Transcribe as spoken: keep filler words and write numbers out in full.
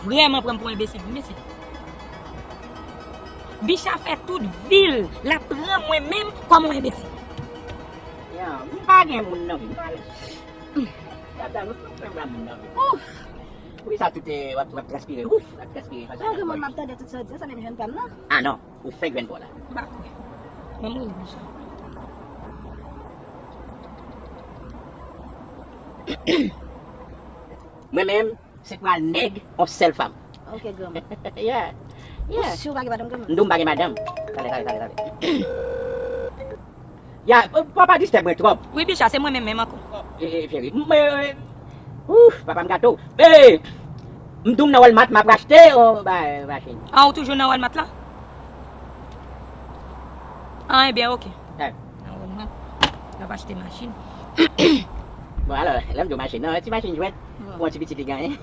Vrèman pran m pou enbesil, wi, mesye. Bicha fè tout vi l, l ap pran mwen menm kòm yon enbesil. Yo, m pa gen moun nan vi m, m ale. Gad, gad, m pa gen moun nan vi m. Ouf! Poukisa tout, eh, w ap, w ap transpire? Ouf, w ap transpire. Sa granmoun m ap tande tout sa w di, sa menm jwenn pa m nan. Ah non, ou fenk jwenn pa w la. M pa kwè. Ban m rele Bicha. Mwen menm, se pral nèg yon sèl fanm. Ok, granmoun. Yeah. Yeah. Ou si w pa gen madanm, granmoun? M di w m pa gen madanm. Tande, tande, tande, tande. Ya, pa, pa distèb mwen twòp. Wi, Bicha, se mwen menm menm ankò. E, e, cheri, m, e, e, ouf, papa m gato. E, m di w m nan Walmart, m ap achte yon ba, machin. Ah, ou toujou nan Walmart la? Ah, ebyen, ok. Eh. Nan Walmart, l ap achte machin. Bon, alò, lè m di w machin, non, ti machin jwèt, bon, pou yon ti pitit li genyen.